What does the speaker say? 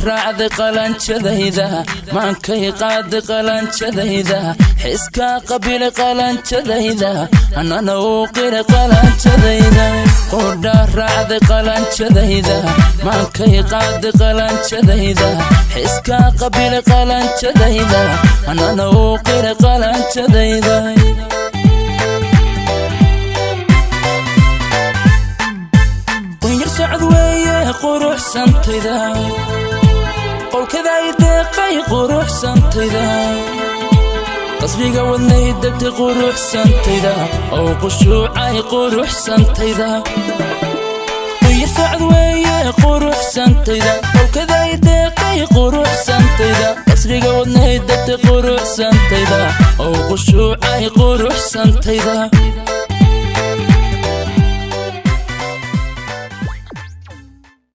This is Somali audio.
Raacday qalanjadayda, maankay qaaday qalanjadayda, xiskaa qabila qalanjadayda, anana uu qira qalanjadayda. Qudha raacday qalanjadayda, maankay qaaday qalanjadayda, xiskaa qabila qalanjadayda, anana uu qira qalanjadayda. Qunyar socod weeye quruxsantayda, qowlkaday deeqay quruxsantayda, qasriga wadnay degtay quruxsantayda, oo qushuucay quruxsantayda. Qunyar socod weeye quruxsantayda, qowlkaday deeqay quruxsantayda, qasriga wadnay degtay quruxsantayda, oo qushuucay quruxsantayda.